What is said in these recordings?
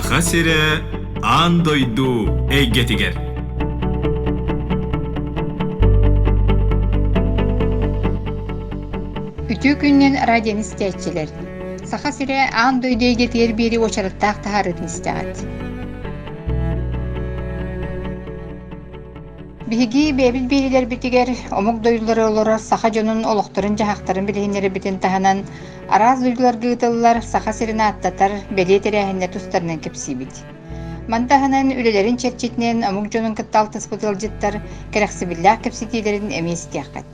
Саха сирэ аан дойду эйгэтигэр. Үтүө күнүнэн радионы истээччилэр! Саха сирэ аан дойду эйгэтигэр биэри уочараттаах таһаарыытын истэҕит. Биһиги бэйэбит биэриилэрбитигэр омук дойдулары олорор саха дьонун олохторун-дьаһахтарын билиһиннэрэрбитин таһынан, араас дойдуларга ыытыллар Саха сирин ааттатар бэлиэ тэрээһиннэр тустарынан кэпсиибит. Маны таһынан үлэлэрин чэрчитинэн омук дьонун кытта алтыспыт ыалдьыттар кэрэхсэбиллээх кэпсэтиилэрин эмиэ истиэххит.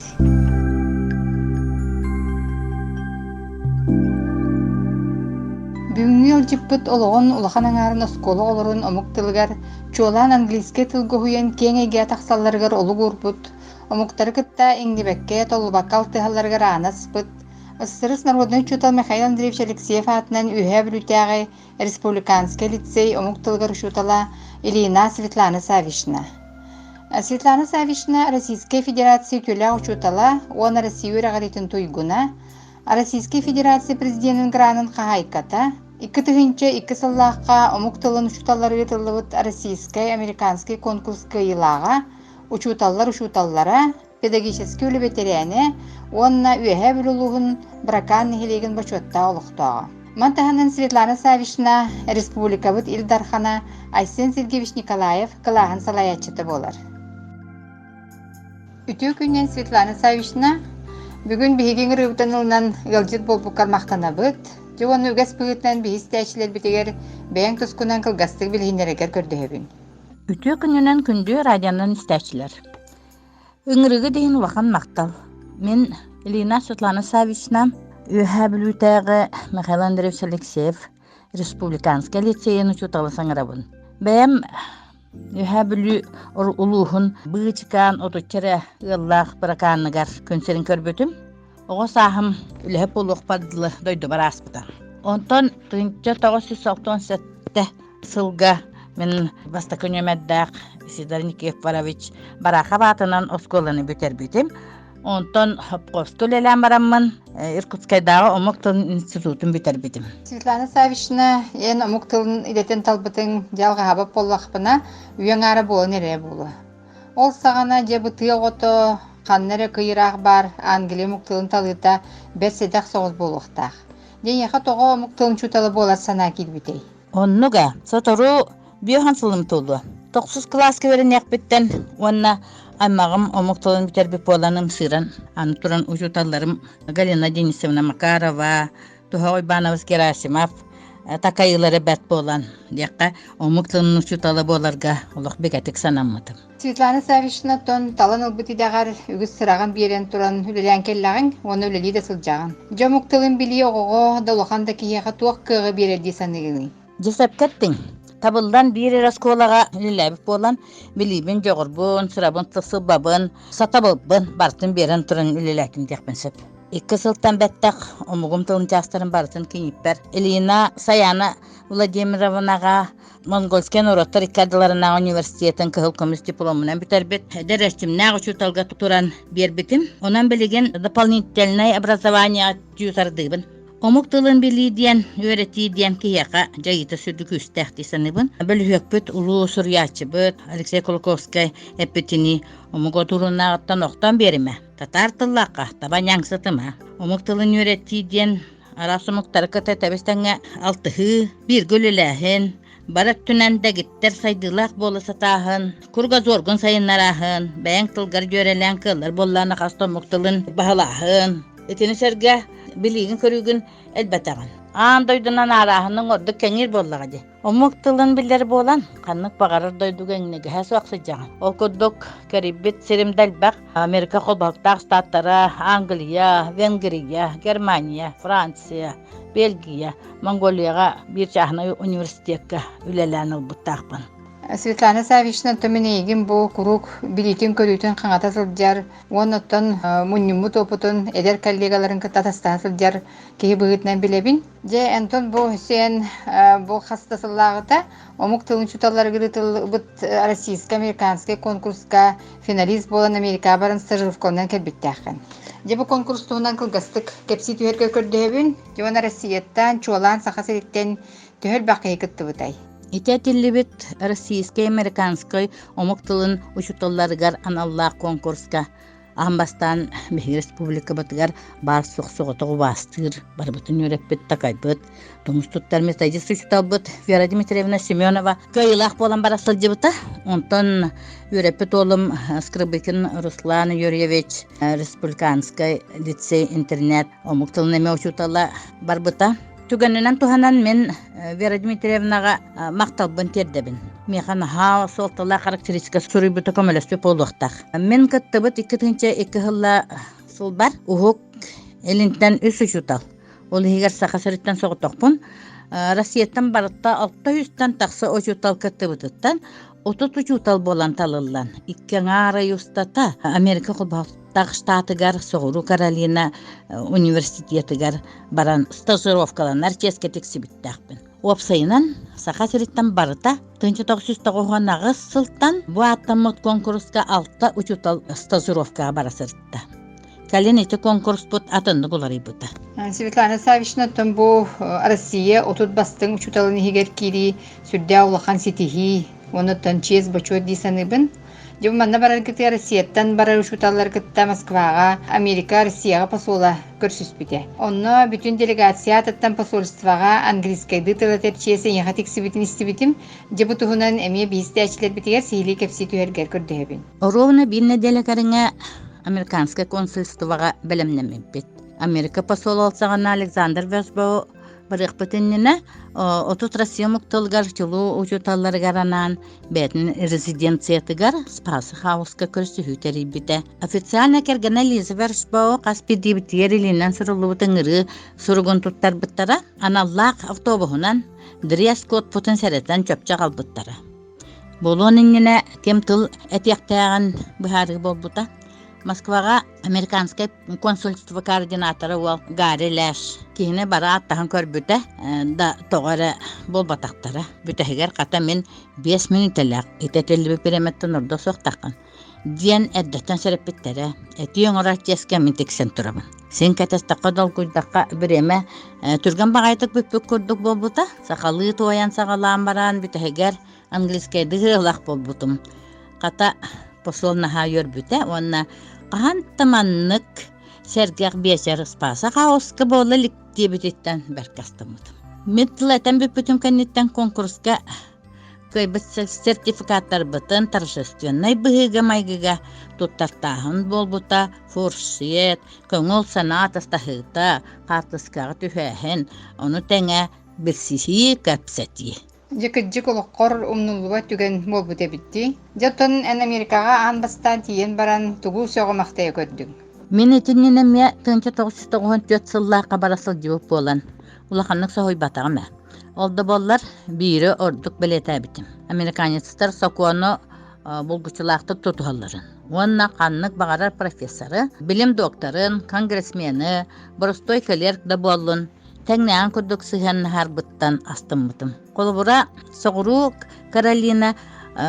Бүгүҥҥү ыалдьыппыт олоҕун улахан аҥаарын оскуола оҕолорун омук тылыгар Чуолаан английскай тылга уһуйан киэҥ эйгэҕэ тахсалларыгар олук уурбут, омуктары кытта иҥнибэккэ, толлубакка алтыһалларыгар ааны аспыт, СССР народнай учуутал Михаил Андреевич Алексеев аатынан Үөһээ Бүлүүтээҕи республиканскай лицей омук тылыгар учуутала Ильина Светлана Саввична. Светлана Саввична Российскай Федерация үтүөлээх учуутала уонна Россия үөрэҕириитин туйгуна, Российскай Федерация Президенин гранын хаһаайката, 2002 сыллаахха омук тылын учууталлара ыытыллыбыт российскай-американскай конкурс кыайыылааҕа, учууталлар учууталлара, педагогическай үлэ бэтэрээнэ уонна Үөһээ Бүлүү улууһун Быракаан нэһилиэгин бочуоттаах олохтооҕо. Маны таһынан Светлана Саввична республикабыт Ил Дархана Айсен Сергеевич Николаев кылааһын салайааччыта буолар. Үтүө күнүнэн Светлана Саввична. Бүгүн биһиги ыҥырыыбытын ылынан ыалдьыт буолбуккар махтанабыт. Дьэ уонна үгэс быһыытынан биһи истээччилэрбитигэр бэйэҥ тускунан кылгастык билиһиннэрэргэр көрдөһөбүн. Үтүө күнүнэн күндү радионан истээччилэр. Ыҥырыгы иһин улахан махтал. Мин Лина Светлана Саввична Үөһээ Бүлүүтээҕи Михаил Андреевич Алексеев республиканскай лицейин учуутала саҥарабын. Бэйэм Үөһээ Бүлүү улууһун Быычыкаан отучча эрэ ыаллаах Быракааныгар күн сирин көрбүтүм. Оҕо сааһым үлэһит буолуохпар дылы дойдубар ааспыта. Онтон 1967 сылга мин бастакы нүөмэрдээх Сидор Никифорович Барахов аатынан оскуоланы бүтэрбитим. Онтон Хопковска үлэлээн бараммын Иркутскайдааҕы омук тылын институтун бүтэрбитим. Светлана Саввична, эн омук тылын идэтин талбытыҥ дьалҕаһабат буоллахпына, үйэҥ аара буолан эрэ буолуо. Ол саҕана дьэ бу тыа оҕото ханна эрэ кый ыраах баар Англия омук тылын талыыта бэрт сэдэх соҕус буолуохтаах. Дьэ эйиэхэ тоҕо омук тылын учуутала буолар санаа киирбитэй? Оннук ээ, сотору биэһэн сылым туолуо. Тохсус кылааска үөрэниэхпиттэн уонна аймаҕым омук тылын бүтэрбит буолан ымсыыран, аны туран учууталларым Галина Денисовна Макарова, Туһа Уйбаанабыс Герасимов такайыылара бэрт буолан, диэххэ, омук тылын учуутала буоларга олох бигэтик санаммытым. Светлана Саввична оттон талан ылбыт идэҕэр үгүс сыраҕын биэрэн туран үлэлээн кэллэҕиҥ уонна үлэлии да сылдьаҕын. Дьэ омук тылын билии оҕоҕо да улахан да киһиэхэ туох кыаҕы биэрэр дии саныыгыный? Дьэ сөпкө эттиҥ. Табыллан биир эрэ оскуолаҕа үлэлээбит буолан, билиибин, дьоҕурбун, сырабын, сылбабын, сатабылбын барытын биэрэн туран үлэлээтим диэхпин сөп. Икки сылтан бэттэх омугум тылын чаастарын барытын киниппэр Ильина Саяна Владимировнаҕа Монгольскай норуоттар икки ардыларынааҕы университетын кыһыл көмүс дипломунан бүтэрбит эдэр эрчимнээх учууталга туран биэрбитим. Онон билигин дополнительнай образование тьютордыыбын. Омук тылын билии диэн, үөрэтии диэн киһиэхэ дьайыыта сүрдү күүстээх дии саныыбын. Бөлүһүөкпүт улуу суруйааччыбыт Алексей Кулаковскай эппитинии омук отуруунааҕыттан охтон биэримэ, татаар тыллаахха таба ньаҥсытыма. Омук тылын үөрэтии диэн араас омуктары кытта тэбис-тэҥҥэ алтыһыы, бииргэ үлэлээһин, бары өттүнэн дэгиттэр сайдыылаах буола сатааһын, кругозоргун сайыннарааһын, бэйэҥ тылгар дьүөрэлээн кыаллар буоллаҕына хас да омук тылын баһылааһын, итини сэргэ билиигин-көрүүгүн элбэтэҕин. Аан дойдунан аарааһыныҥ ордук кэҥиир буоллаҕа дии. Омук тылын билэр буолан, ханнык баҕарар дойдуга иҥнигэһэ суох сылдьаҕын. Ол курдук, кэрийбит сирим да элбэх. Америка Холбоһуктаах Штаттара, Англия, Венгрия, Германия, Франция, Бельгия, Монголияҕа биир чааһынай университекка үлэлээн ылбыттаахпын. Светлана Саввична, мин эйигин бу куруук билиитин-көрүүтүн хаҥата сылдьар уонна оттон мунньуммут опытын эдэр коллегаларын кытта атастаһа сылдьар киһи быһыытынан билэбин. Дьэ, Антон бу сен бу хас да сыллааҕыта омук тылын учууталларыгар ыытыллыбыт российско-американскай конкурска финалист буолан Америкаҕа баран стажировканан кэлбиттээххин. Дьэ, бу конкурс туһунан кылгастык кэпсии түһэргэ көрдөһөбүн. Дьэ, уонна Россияттан, чуолаан Саха сириттэн төһө элбэх киһи кыттыбытай? Ити этиллибит российскай-американскай омук тылын учууталларыгар аналлаах конкурска аан бастаан биһиги республикабытыгар баар суох соҕотох убаастыыр, барыбытын үөрэппит, такайбыт, тумус туттар методист учууталбыт Вера Дмитриевна Семенова кыайыылаах буолан бара сылдьыбыта. Онтон үөрэппит уолум Скрыбыкин Руслан Юрьевич республиканскай лицей-интернат омук тылын эмиэ учуутала барбыта. Түгэнинэн туһанан мин Вера Дмитриевнаҕа махталбын тиэрдэбин. Миэхэ наһаа суолталаах характеристика суруйбута көмөлөспүт буолуохтаах. Мин кыттыбыт 2002 сылла сылбар Уһук Илинтэн үс учуутал. Ол иһигэр Саха сириттэн соҕотохпун. Россияттан барыта 600-тан тахса учуутал кыттыбытыттан 30 учуутал буолан талыллан, икки аҥаар ый устата Америка Холбоһуктаах Штатыгар Соҕуруу Каролина университетыгар баран стажировкаланар чиэскэ тиксибиттээхпин. Уопсайынан, Саха сириттэн барыта 1998 сылтан бу ааттаммыт куонкуруска алта учуутал стажировкаҕа бара сырытта. Кэлин ити куонкуруспут атыннык уларыйбыта. Светлана Саввична, оттон бу Россия 30 бастыҥ учууталын иһигэр киирии сүрдээх улахан ситиһии, онуттан чиэс-бочуот дии саныыбын. Дьэ, манна бараргытыгар Россияттан барар учууталлары кытта Москваҕа, Америка Россияҕа посола көрсүспүтэ. Онно бүтүн делегация аатыттан посольствоҕа английскайдыы тыл этэр чиэс эйиэхэ тиксибитин истибитим. Дьэ, бу туһунан эмиэ биһистээччилэрбитигэр сиһилии кэпсии түһэргэр көрдөһөбүн. Ровно биир нэдиэлэ кэриҥэ американскай консульствоҕа бэлэмнэммиппит. Америка посола ол саҕана Александр Вершбоу барыахпыт иннинэ 30 Россия омук тылыгар чулуу учууталларыгар анаан бэйэтин резиденциятыгар Спас Хауска көрсүһүү тэрийбитэ. Официально кэргэнэ Лиза Вершбоу хас биирдиибитигэр илиинэн суруллубут ыҥырыы суругун туттарбыттара. Аналлаах автобуһунан дресс-кодпутун сэрэтэн чопчу аҕалбыттара. Буолуон иннинэ ким тыл этиэхтээҕин быһаарыы буолбута. Москваҕа американскай консульство координатора уол Гарри Лэш киһини бары ааттаһан көрбүтэ да тоҕо эрэ буолбатахтара. Бүтэһигэр хата мин 5 мүнүүтэлээх итэтиллибит бириэмэттэн ордук суохтаххын диэн эрдэттэн сэрэппиттэрэ. Этии оҥорор чиэскэ мин тиксэн турабын. Син кэтэстэххэ долгуйдахха бириэмэ түргэн баҕайытык бүппүт курдук буолбута. Сахалыы туойан саҕалаан баран бүтэһигэр английскайдыы ыалах буолбутум. Хата посол наһаа үөрбүтэ уонна хаһан да маннык сэргэх биэчэр Спаса хаоска буола илик диэбититтэн бэркэ астыммытым. Мин тыл этэн бүппүтүм кэнниттэн конкурска кыайбыт сертификаттарбытын торжественнай быһыыга-майгыга туттартааһын буолбута, фуршет, көҥүл санаа атастаһыыта, хаартыскаҕа түһээһин, ону тэҥэ билсиһии, кэпсэтии. Дьэ, кырдьык олоххор умнуллубат түгэн буолбут эбит дии. Дьэ, оттон эн Америкаҕа аан бастаан тиийэн баран тугу сөҕө-махтайа көрдүҥ? Мин итиннин эмиэ 1994 сыллаахха бара сылдьыбыт буолан, улаханнык соһуйбатаҕым ээ. Ол да буоллар, биири ордук бэлиэтээбитим. Американецтар сокуону булгуччулаахтык тутуһалларын уонна ханнык баҕарар профессоры, билим докторын, конгрессмены, боростуой клерк да буоллун, тэҥнээҕин курдук сыһыаннаһарбыттан астыммытым. Холобура, Соҕуруу Каролина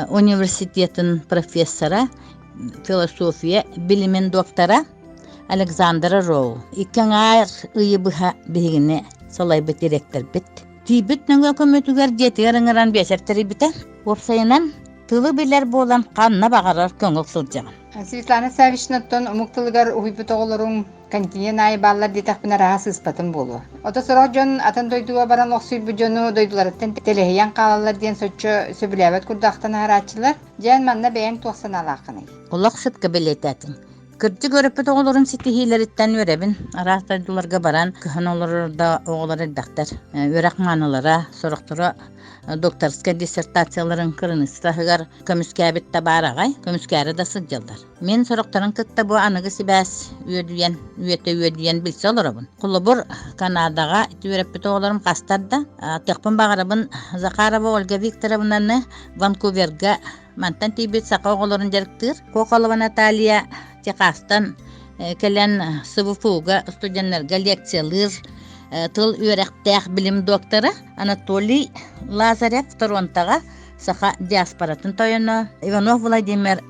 университетын профессора, философия билимин доктора Александра Роу икки аҥаар ыйы быһа биһигини салайбыт дириэктэрбит. Тиийбит нөҥүө көмөтүгэр дьиэтигэр ыҥыран биэсэр тэрийбитэ. Уопсайынан, тылы билэр буолан ханна баҕарар көҥүл сылдьаҕын. Светлана Саввичнаттан омук тылыгар уһуйбут оҕолоруҥ континент аайы бааллар диэтэхпинэ араһа сыыспатым буолуо. Ото сорох дьон атын дойдуга баран олохсуйбут дьону дойдуларыттан тэлэһийэн хаалаллар диэн соччо сөбүлээбэт курдуктан аһарааччылар. Дьээн манна бэйэҥ туох санаалааххыный? Олох сөпкө бэлиэтээтиҥ. Кырдьык өрөппүт оҕолорум ситиһиилэриттэн үөрэбин. Араас дойдуларга баран кыһын олорор да оҕолор элбэхтэр. Үөрэх маанылара, сорохторо докторскай диссертацияларын кырыныыстаһыгар көмүскээбит да баар аҕай, көмүскээри да сылдьаллар. Мин сорохторун кытта бу аныгы сибээс үөдүйэн, үөтэ үөдүйэн билсэ олоробун. Холобур, Канадаҕа үөрэппит оҕолорум хастар да, тыахпын баҕарабын Захарова Ольга Викторовнаны Ванкуверга мантан тиийбит саха оҕолорун дьарыктыыр Коколова Наталья Техастан кэлэн СВФУ-га студеннарга лекциялыыр тыл үөрэхтээх билим доктора Анатолий Лазарев Торонтоҕа саха диаспоратын тойоно Иванов Владимир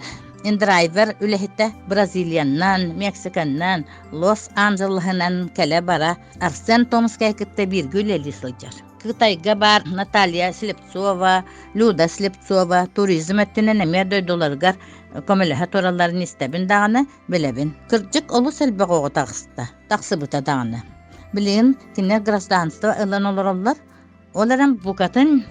индрайвер үлэһитэ Бразилиянан, Мексиканнан, Лос-Анджелеһынан кэлэ-бара Арсен Томскай кытта бииргэ үлэлии сылдьар. Кытайга баар Наталья Слепцова, Люда Слепцова туризм өттүнэн эмиэ дойдуларыгар көмөлөһө туралларын истэбин даҕаны, билэбин. Кырдьык олус элбэх оҕо таҕыста, тахсыбыта даҕаны. Билигин кинилэр гражданство ылан олороллор. Ол эрэн букатын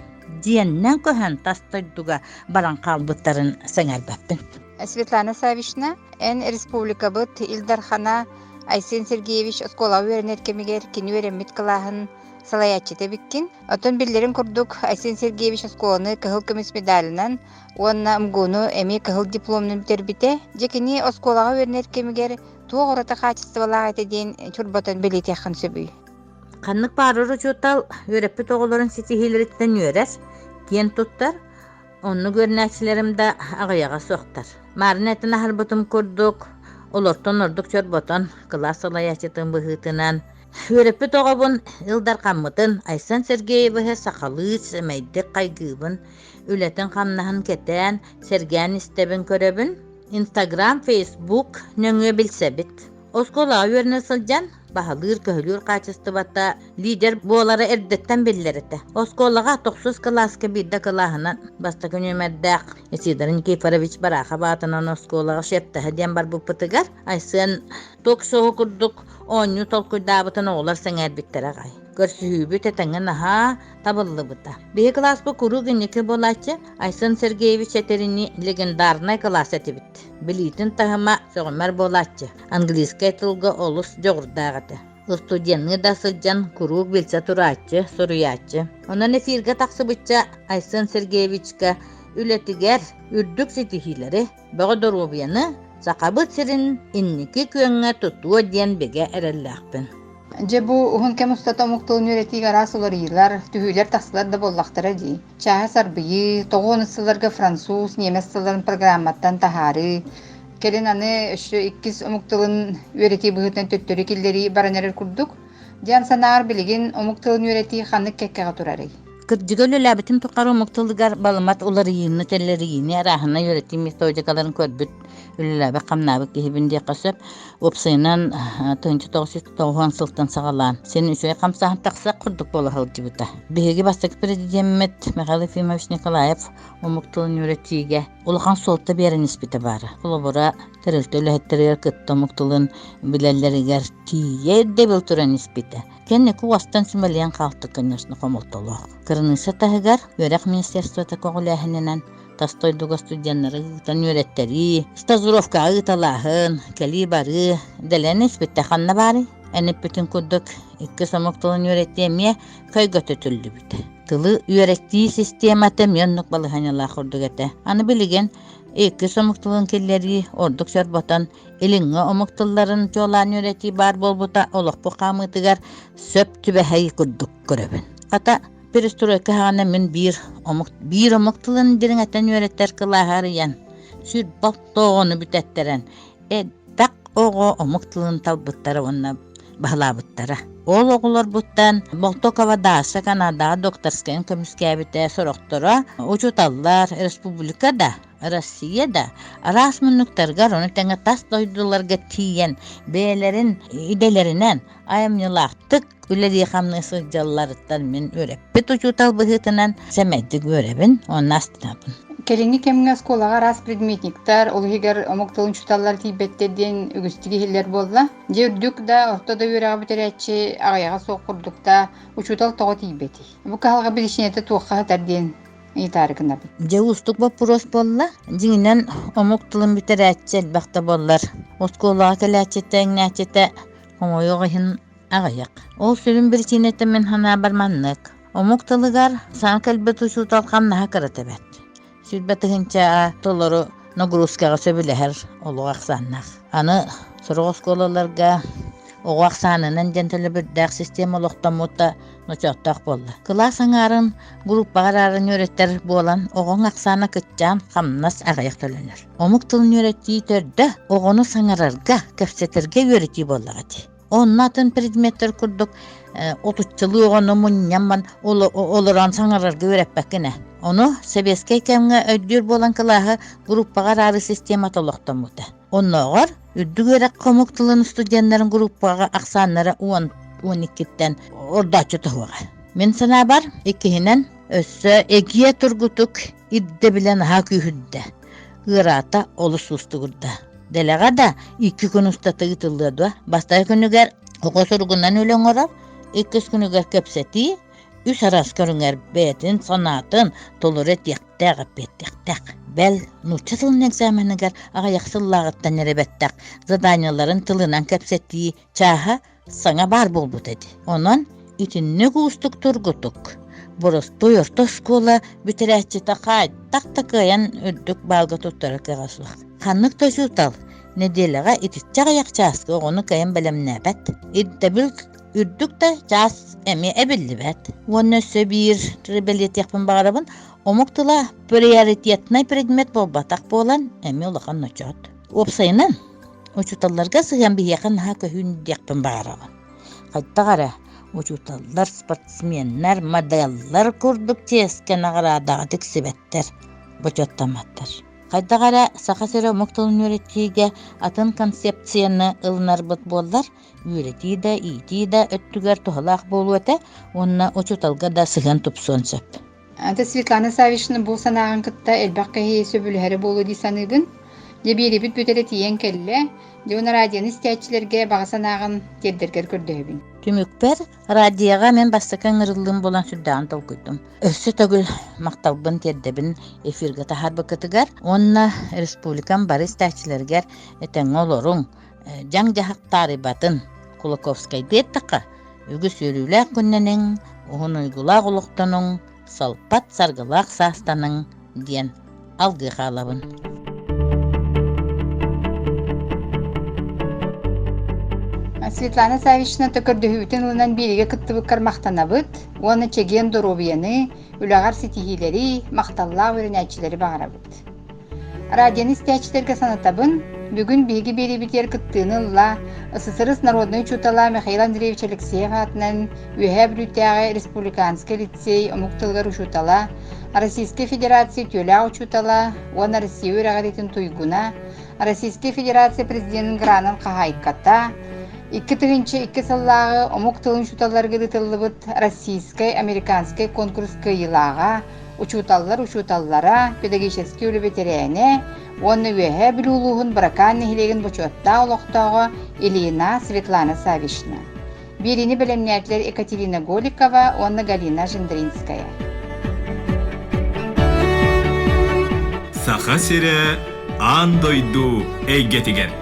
дьиэннэн көһөн тас дойдуга баран хаалбыттарын сэҥээрбэппин. Светлана Саввична, эн республикабыт Ил Дархана Айсен Сергеевич оскуолаҕа үөрэнэр кэмигэр кини үөрэммит кылааһын салайааччыта эбиккин. Оттон биллэрин курдук, Айсен Сергеевич оскуоланы кыһыл көмүс медалынан уонна МГУну эмиэ кыһыл дипломунан бүтэрбитэ. Дьэ кини оскуолаҕа үөрэнэр кэмигэр туох ураты хаачыстыбалаах этэ диэн чорботон бэлиэтиэххин сөбүй? Ханнык баарар учуутал үөрэппит оҕолорун ситиһиилэриттэн үөрэр, киэн туттар, оннук үөрэнээччилэрим да аҕыйаҕа суохтар. Маарын этэн аһарбытым курдук, олортон ордук чорботон кылаас салайааччытын быһыытынан үөрэппит оҕобун Ил Дархаммытын Айсен Сергеевиһы сахалыы сэмэйдик хайгыыбын, үлэтин-хамнаһын кэтээн, сэргээн истэбин көрөбүн. Инстаграм, Фейсбук нөҥүө билсэбит. Оскуолаҕа үөрэнэ сылдьан, баһылыыр-көһүлүүр хаачыстыбата лидер буолара эрдэттэн биллэр этэ. Оскуолаҕа тохсус кылааска биирдэ кылааһынан бастакы нүөмэрдээх Исидор Никифорович Барахов аатынан оскуолаҕа шефтэһэ диэн барбыппытыгар Айсен ток-шоу курдук оонньуу толкуйдаабытын оҕолор сэҥээрбиттэрэ аҕай. Көрсүһүүбүт этэҥҥэ наһаа табыллыбыта. Биһи кылааспыт куруук инники буолааччы Айсен Сергеевич этэринии легендарнай кылаас этибит. Билиитин таһыма сөҕүмэр буолааччы. Английскай тылга олус дьоҕурдаах этэ. Студенныы да сылдьан куруук билсэ турааччы, суруйааччы. Онон эфиргэ тахсыбычча Айсен Сергеевичка үлэтигэр үрдүк ситиһиилэри, бөҕө доруобуйаны, Сахабыт сирин инники күөҥҥэ тутуо диэн бигэ эрэллээхпин. Дьэ бу уһун кэм устата омук тылын үөрэтиигэ араас уларыйыылар, түһүүлэр-тахсыылар да буоллахтара дии. Чааһы сарбыйыы, тоҕуон сылларга француз, ньиэмэс тылларын программаттан таһаарыы, кэлин аны өссө иккис омук тылын үөрэтии быһыытынан төттөрү киллэрии баран эрэр курдук. Диэн санаар билигин омук тылын үөрэтии ханнык кэккэҕэ турарый? Кырдьыга үлэлээбитим тухары омук тылыгар балымат уларыйыыны, тэлэрийиини арааһынай үөрэтии методикаларын көрбүт, үлэлээбит-хамнаабыт киһибин диэххэ сөп. Уопсайынан, 1990 сылтан саҕалаан, син үчүгэй хамсааһын тахсыах курдук буола сылдьыбыта. Биһиги бастакы президеммит Михаил Ефимович Николаев омук тылын үөрэтиигэ улахан суолта биэрэн испитэ баара. Холобура, тэрилтэ үлэһиттэригэр кытта омук тылын билэллэригэр тиийэ ирдэбил туран испитэ. Кэнники уостан симэлийэн хаалта, конечно, хомолтолоох. Кыраныысса таһыгар үөрэх министерствота көҕүлээһининэн тас дойдуга студеннары ыытан үөрэттэрии, стажировкаҕа ыыталааһын, кэлии-барыы дэлээн испиттэ ханна баарый? Эн эппитин курдук иккис омук тылын үөрэтии эмиэ көйгөтүтүллүбүтэ. Тылы үөрэтии системата эмиэ оннук балаһыанньалаах курдук этэ. Аны билигин иккис омук тылын киллэрии ордук сорботон илиҥҥи омук тылларын чуолаан үөрэтии баар буолбута олохпут хаамыытыгар сөп түбэһэй курдук көрөбүн. Хата, перестройка саҕана мин биир омук биир омук тылын дириҥэтэн үөрэтэр кылааһы арыйан, сүүрбэ оҕону бүтэттэрэн, элбэх оҕо омук тылын талбыттара уонна баһылаабыттара. Ол оҕолорбуттан Болтокова Даша Канадаҕа докторскайын көмүскээбитэ, сорохторо учууталлар, республика да, Россия да араас муннуктарыгар, ону тэҥэ тас дойдуларга тиийэн бэйэлэрин идэлэринэн айымньылаахтык үлэлии-хамныы сылдьалларыттан мин үөрэппит учуутал быһыытынан сэмэйдик үөрэбин уонна астынабын. Кэлиҥҥи кэмҥэ оскуолаҕа араас предметниктар, ол иһигэр омук тылын учууталлар тиийбэттэр диэн үгүстүк иһиллэр буолла. Дьэ үрдүк да, орто да үөрэҕи бүтэрээччи аҕыйаҕа суох курдук да, учуутал тоҕо тиийбэтий? Бу кыһалҕа биричиинэтэ туохха сытар диэн ыйытаары гынабын. Дьэ уустук боппуруос буолла. Дьиҥинэн омук тылын бүтэрээччи элбэх да буоллар, оскуолаҕа кэлээччитэ, иҥнээччитэ хомойуох иһин аҕыйах. Ол сүрүн биричиинэтэ мин санаабар маннык. Омук тылыгар саҥа кэлбит учуутал хамнаһа кырата бэрт. 20 тыһыынча толору нагрузкаҕа сөбүлэһэр олох ахсааннаах. Аны сорох оскуолаларга оҕо ахсаанынан диэн төлөбүрдээх система олохтоммута ночооттоох буолла. Кылаас аҥаарын группаҕа арааран үөрэттэр буолан, оҕоҥ ахсаана кыччаан, хамнас аҕыйах төлөнөр. Омук тылын үөрэтии төрдө оҕону саҥарарга, кэпсэтэргэ үөрэтии буоллаҕа дии. Онно атын предметтэр курдук отуччалыы оҕону мунньамман олорон саҥарарга үөрэппэккин ээ. Ону сэбиэскэй кэмҥэ өйдүүр буолан кылааһы группаҕа араарыы системата олохтоммута. Оннооҕор үрдүк үөрэх омук тылын студеннарын группаҕа ахсааннара 10-12-ттэн ордооччу тоһуоҕа. Мин санаабар, иккиһинэн, өссө эгиэ тургутук ирдэбилэ наһаа күүһүрдэ, ыараата олус уустугурда. Дэлэҕэ да икки күн устата ыытыллыа дуо? Бастакы күнүгэр оҕо суругунан үлэ оҥорор, иккис күнүгэр кэпсэтии, үс араас көрүҥэр бэйэтин санаатын толору этиэхтээх, эппиэттиэхтээх. Бэл, нуучча тылын экзаменыгар аҕыйах сыллааҕыттан эрэ бэттэх заданиеларын тылынан кэпсэтии чааһа саҥа баар буолбут этэ. Онон итинник уустук тургутук боростуой орто оскуола бүтэрээччитэ хайдах да кыайан үрдүк баалга туттарар кыаҕа суох. Ханнык да учуутал нэдиэлэҕэ итиччэ аҕыйах чааска оҕону кыайан бэлэмнээбэт. Ирдэбил үрдүк да чаас эмиэ эбиллибэт. Уонна өссө биир бэлиэтиэхпин баҕарабын, омук тыла приоритетнай предмет буолбатах буолан эмиэ улахан ночоот. Уопсайынан, Учууталларга сыһыан биһиэхэ наһаа көһүүн диэхпин баҕарабын. Хайдах эрэ учууталлар, спортсменнар, моделлар курдук чиэскэ наҕараадаҕа тиксибэттэр, бочуоттамматтар. Хайдах эрэ Саха сирэ омук тылын үөрэтиигэ атын концепцияны ылынарбыт буоллар, үөрэтии да, иитии да өттүгэр туһалаах буолуо этэ уонна учууталга да сыһыан тупсуон сөп. Аты Светлана Саввична бу санааҕын кытта элбэх киһи сөбүлэһэрэ буолуо дии саныыбын. Дьэ биэрибит бүтэрэ тиийэн кэллэ. Дьэ уонна радионы истээччилэргэ баҕа санааҕын тиэрдэргэр көрдөһөбүн. Түмүкпэр радиоҕа мин бастакы ыҥырыллыым буолан сүрдээҕин толкуйдум. Өссө төгүл махталбын тиэрдэбин эфиргэ таһаарбыккытыгар уонна республикам бары истээччилэригэр этэҥҥэ олоруҥ, дьаҥ-дьаһах таарыйбатын. Кулаковскайдыы эттэххэ, Үгүс үөрүүлээх күннэниҥ, уһун уйгулаах олохтонуҥ, салпат саргылаах саастаныҥ диэн алгыы хаалабын. Светлана Саввична көрдөһүүтүн ылынан биэриигэ кыттыбыккар махтанабыт уонна чэгиэн доруобуйаны, үлэҕэр ситиһиилэри, махталлаах үөрэнээччилэри баҕарабыт. Радионы истээччилэргэ санатабын, бүгүн биһиги биэриибитигэр кыттыыны ылла СССР народнай учуутала Михаил Андреевич Алексеев аатынан Үөһээ Бүлүүтээҕи республиканскай лицей омук тылыгар учуутала, Российскай Федерация үтүөлээх учуутала уонна Россия үөрэҕириитин туйгуна, Российскай Федерация президенин гранын хаһаайката, 2002 сыллааҕы омук тылын учууталларыгар ыытыллыбыт Российскай-американскай конкурс кыайыылааҕа, учууталлар учууталлара, педагогическай үлэ бэтэрээнэ уонна Үөһээ Бүлүү улууһун Быракаан нэһилиэгин бочуоттаах олохтооҕо Ильина Светлана Саввична. Биэриини бэлэмнээтилэр Екатерина Голикова уонна Галина Жендринская. Саха сирэ аан дойду эйгэтигэр.